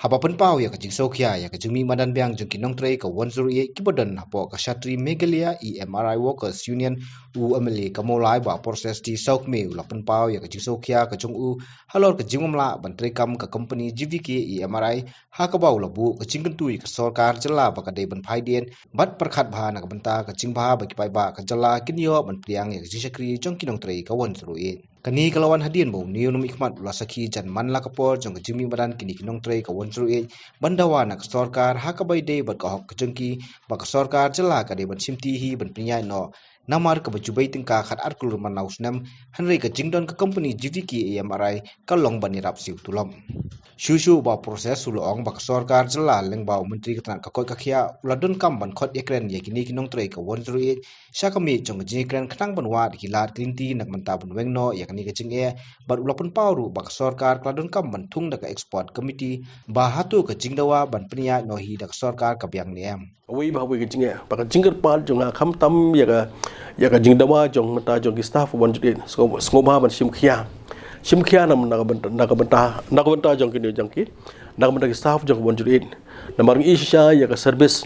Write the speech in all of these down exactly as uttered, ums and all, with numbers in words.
Ba pynpaw ïa ka jingsngewkhia ïa ka jingmih madan biang jong ki nongtrei ka one zero eight kiba don hapoh ka Shatri Meghalaya E M R I Workers Union, u M L A ka Mawlai Bah Proses T Sawkmie u la pynpaw ïa ka jingsngewkhia ka jong u halor ka jingmamlah ban treikam ka company G V K E M R I, ha kaba u la buh ka jingkyntu ïa ka sorkar jylla ba ka dei ban phai dien bad pyrkhat bha na ka bynta ka jingbha ba ki paidbah ka jylla kin ïoh ban pdiang ïa ka jingshakri jong ki nongtrei ka one zero eight. Kane ka la wan hadien ba une u nongmihkhmat u la sakhi jan man la ka por jong ka jingmih madan kine ki nongtrei ka one zero eight ban dawa na ka sorkar ha kaba ïadei bad ka hok ka jong ki, ba ka sorkar jylla ka dei ban shimti hi ban pynïaid noh, namar kaba ju bei tyngka khat ar klur man la u snem, hynrei ka jingdon ka company G V K E M R I ka long ban ïarap siew tulop. Shuh shuh Bah Proses u la ong ba ka sorkar jylla lyngba u Myntri ka tnat ka koit ka khiah u la donkam ban khot ïakren ïa kine ki nongtrei ka one zero eight sha ka miej jong ka jingïakren khnang ban wad ïa ki lad ki lynti na ka bynta ban weng noh ïa kane ka jingeh, bad u la pynpaw ruh ba ka sorkar ka la donkam ban thung da ka expert committee ba hato ka jingdawa ban pynïaid noh hi da ka sorkar ka biang ne em. Wei ba wei ka jingeh, ba ka jingkyrpad jong nga khamtam ïa ka, ïa ka jingdawa jong mynta jong ki staff one zero eight, sngew, sngewbha ban shim khia. Shim khia na, na ka bynta, na ka bynta, na ka bynta jong kine jong ki, na ka bynta ki staff jong one zero eight. Namar ngi shisha ïa ka service.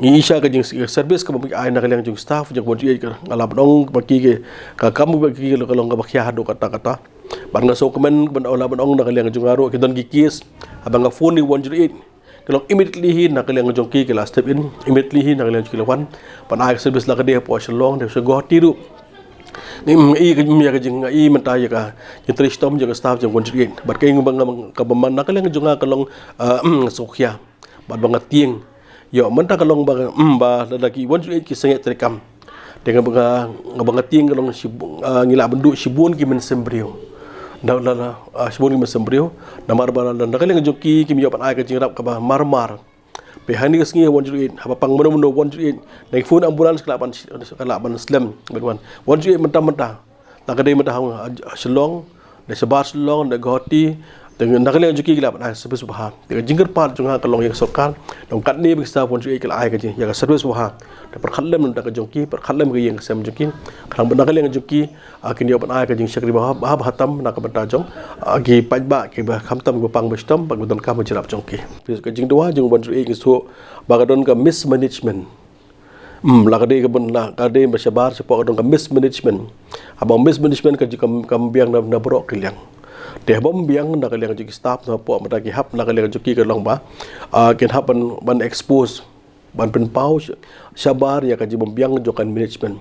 Ngi shisha ka jing, ka service kaba ngi ai na ka liang jong staff jong one zero eight ka, nga la ban ong ba ki, ki, ka kam ba ki, ki, ka long kaba khia haduh katta katta. Bad nga sngewkmen ban, la ban ong na ka liang jong nga ruh ki don ki case haba nga phone ïa one zero eight. Ki long immediately hi na ka liang jong ki ki la step in, immediately hi na ka liang jong ki la wan ban ai ka service, la ka dei hapoh Shillong, dei sha Guwahati ruh. Ngi, ngi, ngi, ïa ka jing, ngi mynta ïa ka jingtrei shitom jong ka staff jong one zero eight. Bad ka ïing ba nga, kaba man na ka liang jong nga ka long, ah, sngewkhia. Bad ba nga tieng. Ïoh, mynta ka long ba, mm, ba lada ki one zero eight ki sangeh treikam. Te nga ba nga, nga ba nga tieng ka long shi, ah, ngi lah ban duh shibun ki mynsiem briew. Da, da, da, ah, shibun ki mynsiem briew. Namar ba lada na ka liang jong ki kim ïoh ban ai ka jingïarap kaba mar mar. Peit hangne ka sngi one zero eight, haba pang mano mano one zero eight. Na ki phone ambulance ka lah ban, ka lah ban slem, ban wan. One zero eight mynta mynta. Na ka dei mynta ha, ha Shillong, na shabar Shillong, na Guwahati, te na ka liang jong ki ki lah ban ai service bha. Te ka jingkyrpad jong nga ka long ïa ka sorkar, long katne ba ki staff one zero eight ki la ai ka jing, ïa ka service bha. Te pyrkhat lem na ka jong ki, pyrkhat lem ka ïing ka sem jong ki, khnang ba na ka liang jong ki, ah, kin ïoh ban ai ka jingshakri bha, bha, bha tam na ka bynta jong, ah, ki paidbah kiba khamtam kiba pang ba shitom, ba kiba donkam ka jingïarap jong ki. Ka jingdawa jong one zero eight ngi shu, ba ka don ka mismanagement. Hmm, la ka dei ka bun la, ka dei ba shabar shapoh ka don ka mismanagement. Haba mismanagement ka jong ka, kam biang na, na baroh ki liang. Te haba biang na ka liang jong ki staff na poh mynta ki hap na ka liang jong ki ka long ba, ah, kin hap ban, ban expose, ban pynpaw sh-, shabar ïa ka jingbiang jong ka management.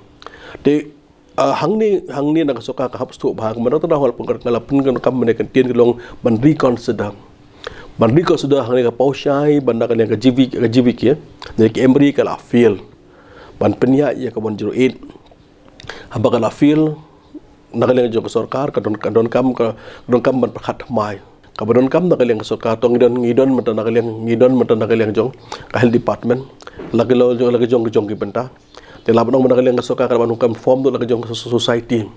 Te, ah, hangne, hangne na ka sorkar ka hap sdang bha, ka mynta ka daw hal pun ka la pun ka kam mynta ka ktien ka long ban reconsider. Ban reconsider hangne ka paw shai, ban na ka liang ka G V, ka G V K, ne ka M R I ka la fail ban pynïaid ïa ka one zero eight. Haba ka la fail, na ka liang jong ka sorkar, ka don, ka donkam, ka donkam ban pyrkhat thymmai. Kaba donkam na ka liang ka sorkar, to ngi don, ngi don mynta na ka liang, ngi don mynta na ka liang jong ka health department. La ka long, la ka jong, ka jong ki bynta. Te la ban ong mynta na ka liang ka sorkar, ka la ban ong ka form tu la ka jong ka so-, society.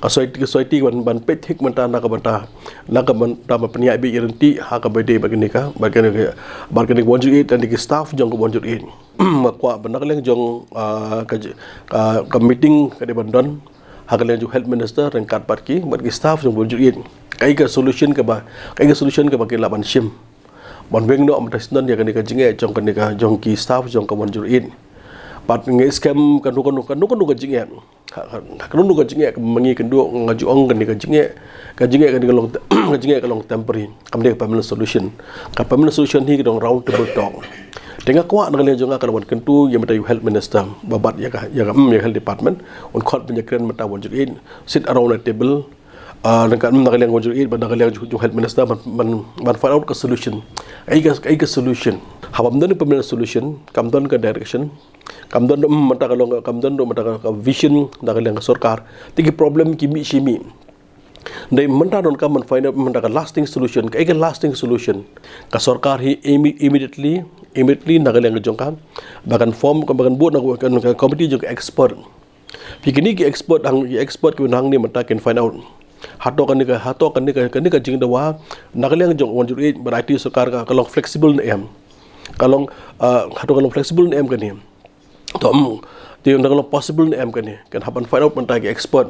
Ka society, ka society ban, ban peit thik mynta na ka bynta, na ka bynta ban pynïaid beit ïa lynti ha kaba ïadei bad kane ka, bad kane ka, bad kane ka one zero eight, lane ki staff jong ka one zero eight. Nga kwah ba na ka liang jong, ah, ka j-, ka, ka meeting ka dei ban don ha ka liang jong health minister ryngkat bad ki, bad ki staff jong one zero eight. Kaei ka solution kaba, kaei ka solution kaba ki lah ban shim ban weng noh mynta shisha ïa kane ka jingeh jong kane ka, jong ki staff jong ka one zero eight. Bad ngi skhem kano kano, kano kano ka jingeh, ha, ha, ha kano kano ka jingeh kaba ngi kynduh, nga ju ong kane ka jingeh, ka jingeh kane ka long, ka jingeh ka long temporary. Kam dei ka permanent solution. Ka permanent solution hi ka dei round table talk. Te nga kwah na ka liang jong nga ka la wan kyntu ïa mynta u health minister, ba bat ïa ka, ïa ka, mm, ïa ka health department, un khot ban ïakren mynta one zero eight, sit around a table, ah, na ka, na ka liang one zero eight, ba na ka liang jong, jong health minister, ban, ban, ban find out ka solution. Kaei ka, kaei ka solution. Haba ym don permanent solution, kam don ka direction, kam don, mm, mynta ka long, kam don mynta ka, ka vision na ka liang ka sorkar. Te ki problem ki mih shi mih. Dei mynta donkam ban find out mynta ka lasting solution, kaei ka lasting solution. Ka sorkar hi imme-, immediately, immediately na ka liang jong ka, ba kan form, ba kan buh na ka, ka committee jong ka expert. Phi, kine ki expert hang, ki expert kiba hangne mynta kin find out hato kane ka, hato kane ka, kane ka jingdawa na ka liang jong one zero eight, ba dei sorkar ka, ka long flexible ne em. Ka long, ah, hato ka long flexible ne em kane. To, mm, te na ka long possible ne em kane. Kan hap ban find out mynta ki expert.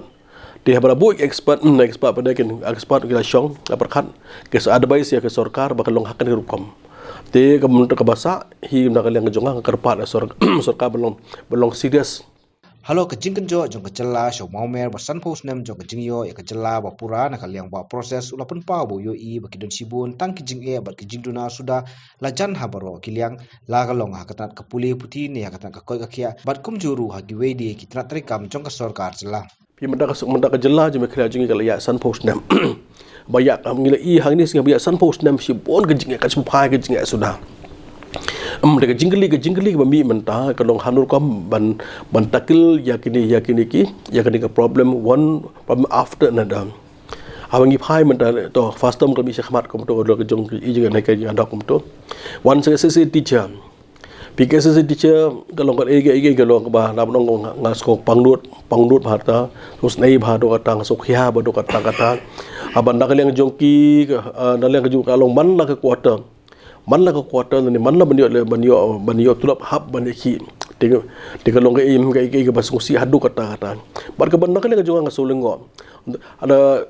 Te haba la buh ïa ki expert, hmm, expert pat de ki expert ki la shong, la pyrkhat, ki sa advice ïa ka sorkar ba kan long ha kane ka rukom. Te ka mynta kaba sah hi na ka liang jong nga, nga kyrpad ïa sor-, sorkar ba long, ba long serious. Halor ka jingkynjoh jong ka jylla sha u mawmer ba sanphew snem jong ka jingïoh ïa ka jylla ba pura, na ka liang ba process u la pynpaw ba u ïohi ba ki don shibun tang ki jingeh bad ki jingduna suda, la jan ha baroh ki liang, la ka long ha ka tnat ka pule puthi ne ha ka tnat ka koit ka khiah bad kumjuh ruh ha kiwei de ki tnat treikam jong ka sorkar jylla. Phi mynta ka suk, mynta ka jylla jong Meghalaya jong ngi ka la ïaid sanphew snem. Ba ïa, ngi la ïohi hangne sngi ba ïaid sanphew snem, shibun ka jingeh, ka jingphai ka jingeh suda. Em, da ka jingkylli, ka jingkylli kaba mih mynta ka long hangno rukom ban, ban tackle ïa kine, ïa kine ki, ïa kine ka problem one, problem after another. Haba ngi phai mynta to FASTOM ka mih sha khmat kumto, ka long ka jong i jingeh na ka jingeh dok kumto. Wan sa ka associate teacher. Phi ka associate teacher ka long ka, eh, ka, eh, ka long kaba, naba ong nga, nga sngew pangnud, pangnud bha ta, sngewsynei bha haduh katta, nga sngew khia bha haduh katta katta. Haba na ka liang jong ki, ka, ah, na liang jong ka long man la ka quarter. Man la ka quarter ne man la ban ïoh, ban ïoh, ban ïoh tulop hap ban ïakhih. Te ka, te ka long ka, em, ka, ka, kaba sngewsih haduh katta katta. Bad kaba na ka liang jong nga, nga sngew lyngngoh. Haba,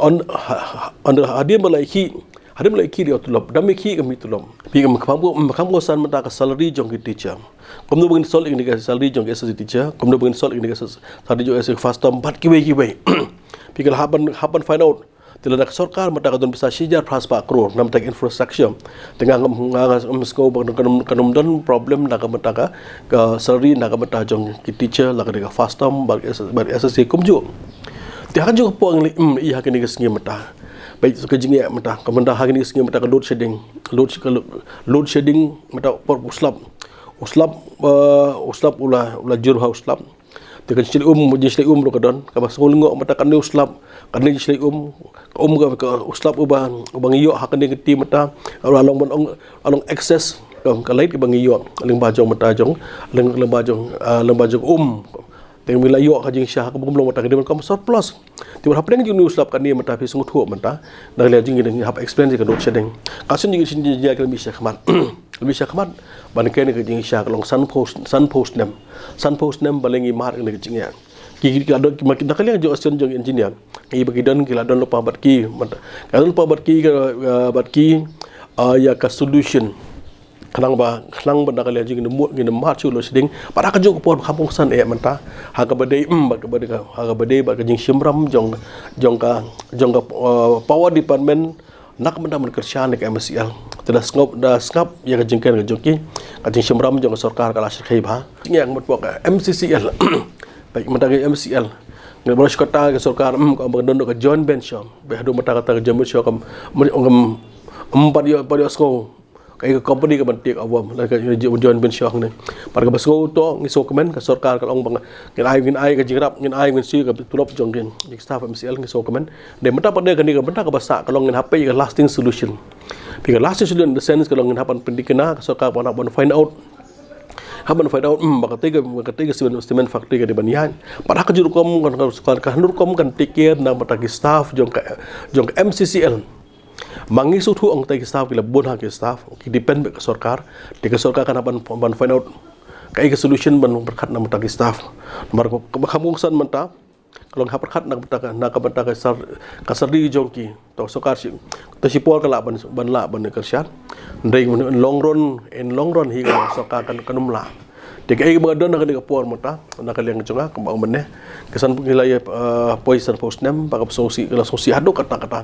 on, ha, ha, on, hadien ba la ïakhih, hadien ba la ïakhih ïa u tulop, dang ïakhih kam ïa u tulop. Phi kam, kam, kam, kam kongsan mynta ka salary jong ki teacher. Kumno ba ngin solve ïa kane ka salary jong ki associate teacher, kumno ba ngin solve ïa kane ka sa-, salary jong ki associate FASTOM bad kiwei kiwei. Phi ka la hap ban, hap ban find out. Te lada ka sorkar mynta ka don pisa shi hajar phra spah klur na ka bynta ka infrastructure. Te nga, nga, nga, nga sngew ba kan ym, kan ym don problem na ka bynta ka, ka salary na ka bynta jong ki teacher, la ka dei ka FASTOM bad, bad associate kumjuh. Te ha kajuh ka por ngi la, mm, ïohi ha kine ki sngi mynta. Ba ka jingeh mynta, ka mynta ha kine ki sngi mynta ka load shedding, load, ka lo-, load shedding mynta por u slap. U slap, eh, u slap u la, u la jur ha u slap. Te ka jingshlei um, jingshlei um ruh ka don, kaba sngew lyngngoh mynta kane u slap, kane jingshlei um, ka um ka, ka u slap uba, uba ngi ïoh ha kane ka kti mynta, la long ban ong, la long excess, ka, ka light kaba ngi ïoh, lyngba jong mynta jong, lyng-, lyngba jong, ah, lyngba jong um. Te ngi la ïoh ka jingshisha kaba kum long mynta ka dei ban kum surplus. Te bad hapdeng jong une u slap kane mynta phi sngewthuh mynta, na ka liang jong ngi ngi hap explain ïa ka load shedding. Ka sien jong ngi sien jong ngi ka la mih sha khmat. Mih sha khmat, ban kren ka jingshisha ka long sanphew, sanphew snem. Sanphew snem ba la ngi mad kane ka jingeh. Ki, ki, ki, ki, na ka liang jong association jong engineer. Ki ba ki don, ki la don lypa bad ki, bad, ki la don lypa bad ki, ka, uh, bad ki, uh, ïa ka solution. Khnang ba, khnang ba na ka liang jong ngi mut, ngi mad shuh load shedding. Bad ha kajuh ka por ba kham kongsan eh mynta. Ha kaba dei, mm, bad kaba dei ka, ha kaba dei bad ka jingshim ram jong, jong ka, jong ka, uh, power department, na ka bynta ban kyrshan ïa ka M C L. Te da sngap, da sngap ïa ka jingkren ka jong ki, ka jingshim ram jong ka sorkar ka la shyrkhei bha. Jingeh ka mut ka M C C L. Ba mynta ka M C L, ngi la ban shu kata ka sorkar, em, ka ban don ka joint venture. Ba haduh mynta kata ka joint venture kam, em, em, em, pat ïoh, pat ïoh sngew. Ka, ka company ka ban take over, la ka joint venture hangne. Pat kaba sngew to, ngi sngewkmen, ka sorkar ka la ong ba ngin ai, ngin ai ka jingrap, ngin ai, ngin siew ka tulop jong ki, jong ki staff M C L, ngi sngewkmen. Dei mynta pat dei kane ka bynta kaba sah ka long ngin hap peit ïa ka lasting solution. Peit ka lasting solution in the sense ka long ngin hap ban pynthikna ka sorkar ban hap ban find out. Hap ban find out, hmm, ba katei ka, ba katei ka cement, cement factory ka dei ban ïaid. Pat ha kajuh rukom kan, kan, kan, kan rukom kan take care na bynta ki staff jong ka, jong ka M C C L. Ma ngi sngewthuh ong katei ki staff ki la bun ha ki staff, ki depend bad ka sorkar. Te ka sorkar kan hap ban, ban find out kaei ka solution ban pyrkhat na bynta ki staff. Namar ka, kaba kham kongsan mynta, ka long hap pyrkhat na ka bynta ka, na ka bynta ka sal-, ka salary jong ki. To sorkar shi, to shipor ka lah ban, ban lah ban kyrshan. Hynrei in long run, in long run hi ka sorkar kan, kan ym lah. Te kaei kaba don ha kane ka por mynta, na ka liang jong nga, kumba ong mynne. Ka san, ngi la ïa, eh, poi sanphew snem, ba ka sngewsih, ka la sngewsih haduh katta katta.